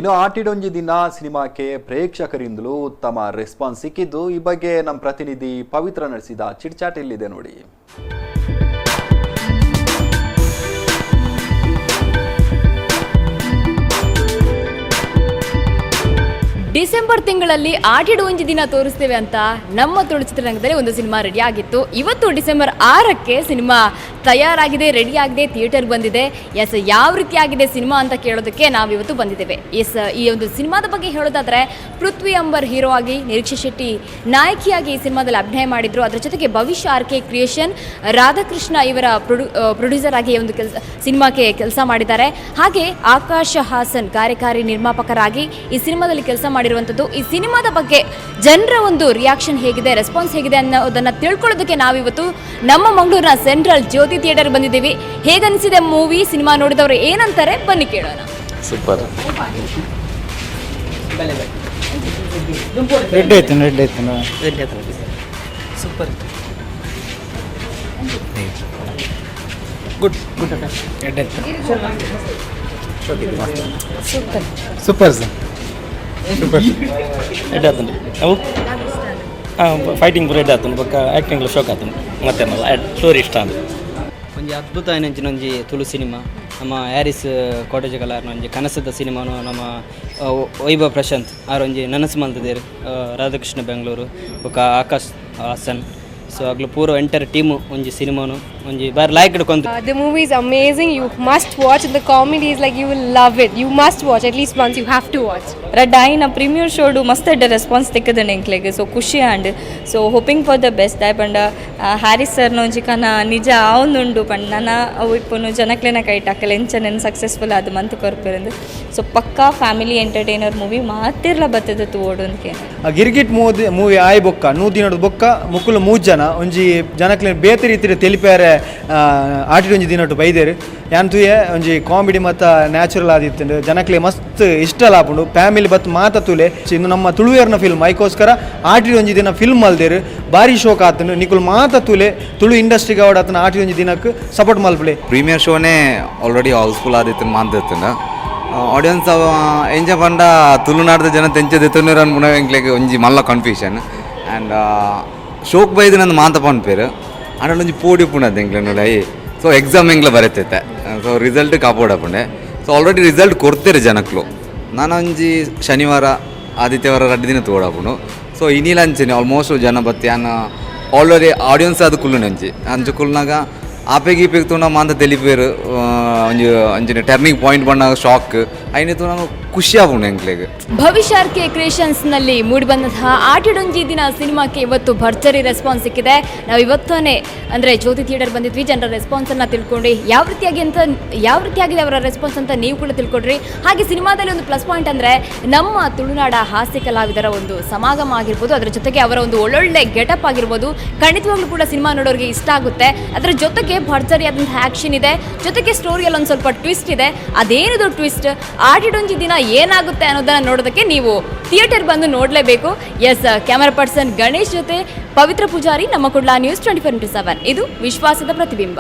ಇನ್ನು ಆಟಿಡೊಂಜಿ ದಿನ ಸಿನಿಮಾಕ್ಕೆ ಪ್ರೇಕ್ಷಕರಿಂದಲೂ ಉತ್ತಮ ರೆಸ್ಪಾನ್ಸ್ ಸಿಕ್ಕಿದ್ದು, ಈ ಬಗ್ಗೆ ನಮ್ಮ ಪ್ರತಿನಿಧಿ ಪವಿತ್ರ ನಡೆಸಿದ ಚಿಟ್ಚಾಟ್ ಇಲ್ಲಿದೆ ನೋಡಿ. ಡಿಸೆಂಬರ್ ತಿಂಗಳಲ್ಲಿ ಆಟಿಡು ಒಂಜಿ ದಿನ ತೋರಿಸ್ತೇವೆ ಅಂತ ನಮ್ಮ ತುಳು ಚಿತ್ರರಂಗದಲ್ಲಿ ಒಂದು ಸಿನಿಮಾ ರೆಡಿ ಆಗಿತ್ತು. ಇವತ್ತು ಡಿಸೆಂಬರ್ 6ಕ್ಕೆ ಸಿನಿಮಾ ತಯಾರಾಗಿದೆ, ರೆಡಿ ಆಗಿದೆ, ಥಿಯೇಟರ್ ಬಂದಿದೆ. ಎಸ್, ಯಾವ ರೀತಿಯಾಗಿದೆ ಸಿನಿಮಾ ಅಂತ ಕೇಳೋದಕ್ಕೆ ನಾವು ಇವತ್ತು ಬಂದಿದ್ದೇವೆ. ಎಸ್, ಈ ಒಂದು ಸಿನಿಮಾದ ಬಗ್ಗೆ ಹೇಳೋದಾದ್ರೆ ಪೃಥ್ವಿ ಅಂಬರ್ ಹೀರೋ ಆಗಿ, ನಿರೀಕ್ಷಾ ಶೆಟ್ಟಿ ನಾಯಕಿಯಾಗಿ ಈ ಸಿನಿಮಾದಲ್ಲಿ ಅಭಿನಯ ಮಾಡಿದ್ರು. ಅದರ ಜೊತೆಗೆ ಭವಿಷ್ಯ ಆರ್ ಕೆ ಕ್ರಿಯೇಷನ್, ರಾಧಾಕೃಷ್ಣ ಇವರ ಪ್ರೊಡ್ಯೂಸರ್ ಆಗಿ ಈ ಒಂದು ಕೆಲಸ ಸಿನಿಮಾಕ್ಕೆ ಕೆಲಸ ಮಾಡಿದ್ದಾರೆ. ಹಾಗೆ ಆಕಾಶ ಹಾಸನ್ ಕಾರ್ಯಕಾರಿ ನಿರ್ಮಾಪಕರಾಗಿ ಈ ಸಿನಿಮಾದಲ್ಲಿ ಕೆಲಸ ಮಾಡಿರುವಂಥದ್ದು. ಈ ಸಿನಿಮಾದ ಬಗ್ಗೆ ಜನರ ಒಂದು ರಿಯಾಕ್ಷನ್ ಹೇಗಿದೆ, ರೆಸ್ಪಾನ್ಸ್ ಹೇಗಿದೆ ಅನ್ನೋದನ್ನು ತಿಳ್ಕೊಳ್ಳೋದಕ್ಕೆ ನಾವಿವತ್ತು ನಮ್ಮ ಮಂಗಳೂರಿನ ಸೆಂಟ್ರಲ್ ಜ್ಯೋತಿ ಥಿಯೇಟರ್ ಬಂದಿದ್ದೀವಿ. ಹೇಗನ್ನಿಸಿದೆ ಮೂವಿ, ಸಿನಿಮಾ ನೋಡಿದವರು ಏನಂತಾರೆ, ಬನ್ನಿ ಕೇಳೋಣ. ಸೂಪರ್. ರೆಡ್ ಆಯ್ತು, ರೆಡ್ ಆಯ್ತು. Super, good good. ರೆಡ್ ಆಯ್ತು. Super sir, super. ಎಡ್ಡೆ ಆತುಂಡು ಅವು. ಫೈಟಿಂಗ್ ಪೂರ ಎಡ್ಡೆ ಆತುಂಡು. ಬೊಕ್ಕ ಆ್ಯಕ್ಟಿಂಗ್ಲ ಶೋಕ್ ಆತುಂಡು. ಮತ್ತೆ ಸ್ಟೋರಿ ಇಷ್ಟ ಅಂದು. ಒಂಜಿ ಅದ್ಭುತ ಆಯಿನಂಚಿನ ಒಂಜಿ ತುಳು ಸಿನಿಮಾ. ನಮ್ಮ ಹ್ಯಾರಿಸ್ ಕಾಟೇಜ್ ಕಲಾರ್ನ ಒಂಜಿ ಕನಸದ ಸಿನಿಮಾನು. ನಮ್ಮ ವೈಭವ್ ಪ್ರಶಾಂತ್ ಆರ್ ಒಂಜಿ ನನಸು ಮಲ್ತದೇರು. ರಾಧಾಕೃಷ್ಣ ಬೆಂಗಳೂರು ಬೊಕ್ಕ ಆಕಾಶ್ ಹಾಸನ್. ಸೊ ಅಗ್ಲು ಪೂರ ಎಂಟರ್ ಟೀಮು ಒಂಜಿ ಸಿನಿಮಾನು ಒಂಜಿ ಬಾರಿ ಲಾಯ್ಕ್ ಕೊಂತು. The movie is amazing. You must watch. The comedy is like, you will love it. You must watch at least once. You have to watch. ರಡ್ಡಾಯಿನ premier ಶೋಡು ಮಸ್ತ್ ಎಡ್ಡೆ ರೆಸ್ಪಾನ್ಸ್ ತಿಕ್ಕದಂಡು ಎಂಕ್ಲೆಗ್. ಸೊ ಖುಷಿ and so hoping for the best. ದಾಯೆ ಪಂಡ Harris ಸರ್ನ ಒಂಜಿ ಕನ ನಿಜ ಆವೊಂದುಂಡು ಪಂಡ ನನ ಅವು ಇಪ್ಪುನು ಜನಕ್ಲೆನ ಕೈಟ್ ಅಕಲ್ ಎಂಚ ನೆನ್ ಸಕ್ಸಸ್ಫುಲ್ ಆದ್ ಮಂತ್ ಕೊರ್ಪೆರಂದು. ಸೊ ಪಕ್ಕಾ ಫ್ಯಾಮಿಲಿ ಎಂಟರ್ಟೈನರ್ ಮೂವಿ, ಮಾತಿರ್ಲ ಬತ್ತದ ತೂವೊಡು ಅಂದ್ಕೇನು. ಆ ಗಿರ್ಗಿಟ್ ಮೂದಿ ಮೂವಿ ಆಯ್ ಬೊಕ್ಕ 100 ದಿನದ ಬೊಕ್ಕ ಮುಕುಲು ಮೂಜ್ ಜನ ಒಂಜಿ ಜನಕ್ಲೆ ಬೇತೆ ರೀತಿಯ ತೆಲಿಪೇರೆ ಆಟಿಡ್ ಒಂಜಿ ದಿನಟ್ಟು ಬೈದೇರು. ಯಾನ್ ತೂಯೆ, ಒಂಜಿ ಕಾಮಿಡಿ ಮತ್ತ ನ್ಯಾಚುರಲ್ ಆದಿತ್ತುಂಡು. ಜನಕ್ಲೆ ಮಸ್ತ್ ಇಷ್ಟ ಆಪುಂಡು. ಫ್ಯಾಮಿಲಿ ಬತ್ ಮಾತ ತೂಲೆ. ಇನ್ನು ನಮ್ಮ ತುಳುವೇರ್ನ ಫಿಲ್ಮ್, ಐಕೋಸ್ಕರ ಆಟಿಡ್ ಒಂಜಿ ದಿನ ಫಿಲ್ಮ್ ಅಲ್ದೇರು. ಬಾರಿ ಶೋಕ್ ಆತುಂಡು. ನಿಕುಲು ಮಾತ ತೂಲೆ. ತುಳು ಇಂಡಸ್ಟ್ರಿಗೆ ಆವಡ ಆಟಿಡ್ ಒಂಜಿ ದಿನಕ್ಕೆ ಸಪೋರ್ಟ್ ಮಲ್ಪಲೆ. ಪ್ರೀಮಿಯರ್ ಶೋನೇ ಆಲ್ರೆಡಿ ಹೌಸ್ಫುಲ್ ಆದಿತ್ತು. ಮಾಂತಿತ್ತುಂಡ ಆಡಿಯನ್ಸ್ ಎಂಚ ಪಂಡ ತುಳುನಾಡ್ದ ಜನ ತೆಂಚ ದೆತ್ತೊನ್ನೆರ್ ಅನ್ಪುನ ಎಂಕ್ಲೆಗ್ ಒಂಜಿ ಮಲ್ಲ ಕನ್ಫ್ಯೂಷನ್. ಆ್ಯಂಡ್ ಶೋಕ್ ಬೈದು ನಂದು ಮಾತ ಪನ್ಪೇರು. ಆಂಡ ಒಂಜಿ ಪೋಡಿ ಉಪ್ಪುಂಡದ ಎಂಕ್ಲೆನ. ಸೊ ಎಕ್ಸಾಮ್ ಎಂಕ್ಲ ಬರೆತೈತೆ. ಸೊ ರಿಸಲ್ಟ್ ಕಾಪೋಡಪುಂಡೆ. ಸೊ ಆಲ್ರೆಡಿ ರಿಸಲ್ಟ್ ಕೊಡ್ತೇರೆ ಜನಕ್ಲು. ನಾನು ಒಂಜಿ ಶನಿವಾರ ಆದಿತ್ಯವಾರ 2 ದಿನ ತೋಡಾಪುಂಡು. ಸೊ ಇನಿಲ ಅಂಚೆನೆ ಆಲ್ಮೋಸ್ಟ್ ಜನ ಬತ್ತಿ ಯಾನ್ ಆಲ್ರೆಡಿ ಆಡಿಯನ್ಸ್ ಅದು ಕುಲ್ಲುನೆ ಅಂಚಿ ಅಂಚ ಕುಲ್ನಾಗ ಆಪೆ ಗೀಪೆಗ್ ತೂಂಡ ಮಾಂತ ತೆಲಿಪೇರು. ಒಂಜಿ ಅಂಚಿನ ಟರ್ನಿಂಗ್ ಪಾಯಿಂಟ್ ಬಣ್ಣಾಗ ಶಾಕ್ ಐನೆ ತೂನಾಗ ಖುಷಿ ಆಪುಂಡು ಎಂಕ್ಲೆಗ್. ಭವಿಷ್ಯ ಆರ್ ಕೆ ಕ್ರಿಯೇಷನ್ಸ್ ನಲ್ಲಿ ಮೂಡಿಬಂದಂತಹ ಆಟಿಡೊಂಜಿ ದಿನ ಸಿನಿಮಾಕ್ಕೆ ಇವತ್ತು ಭರ್ಜರಿ ರೆಸ್ಪಾನ್ಸ್ ಸಿಕ್ಕಿದೆ. ನಾವು ಇವತ್ತೇ ಅಂದರೆ ಜ್ಯೋತಿ ಥಿಯೇಟರ್ ಬಂದಿದ್ವಿ. ಜನರ ರೆಸ್ಪಾನ್ಸ್ ಅನ್ನ ತಿಳ್ಕೊಂಡು ಯಾವ ರೀತಿಯಾಗಿ ಅಂತ, ಯಾವ ರೀತಿಯಾಗಿದೆ ಅವರ ರೆಸ್ಪಾನ್ಸ್ ಅಂತ ನೀವು ಕೂಡ ತಿಳ್ಕೊಡ್ರಿ. ಹಾಗೆ ಸಿನಿಮಾದಲ್ಲಿ ಒಂದು ಪ್ಲಸ್ ಪಾಯಿಂಟ್ ಅಂದರೆ ನಮ್ಮ ತುಳುನಾಡ ಹಾಸ್ಯ ಕಲಾವಿದರ ಒಂದು ಸಮಾಗಮ ಆಗಿರ್ಬೋದು, ಅದರ ಜೊತೆಗೆ ಅವರ ಒಂದು ಒಳ್ಳೊಳ್ಳೆ ಗೆಟಪ್ ಆಗಿರ್ಬೋದು, ಖಂಡಿತವಾಗ್ಲೂ ಕೂಡ ಸಿನಿಮಾ ನೋಡೋರಿಗೆ ಇಷ್ಟ ಆಗುತ್ತೆ. ಅದರ ಜೊತೆಗೆ ಭರ್ಜರಿಯಾದಂತಹ ಆ್ಯಕ್ಷನ್ ಇದೆ, ಜೊತೆಗೆ ಸ್ಟೋರಿಯಲ್ಲಿ ಒಂದು ಸ್ವಲ್ಪ ಟ್ವಿಸ್ಟ್ ಇದೆ. ಅದೇನಿದು ಟ್ವಿಸ್ಟ್, ಆಟಿಡೊಂಜಿ ದಿನ ಏನಾಗುತ್ತೆ ಅನ್ನೋದನ್ನ ನೋಡೋದಕ್ಕೆ ನೀವು ಥಿಯೇಟರ್ ಬಂದು ನೋಡಲೇಬೇಕು. ಎಸ್, ಕ್ಯಾಮರಾ ಪರ್ಸನ್ ಗಣೇಶ್ ಜೊತೆ ಪವಿತ್ರ ಪೂಜಾರಿ, ನಮ್ಮ ಕುಡ್ಲಾ ನ್ಯೂಸ್ 24x7. ಇದು ವಿಶ್ವಾಸದ ಪ್ರತಿಬಿಂಬ.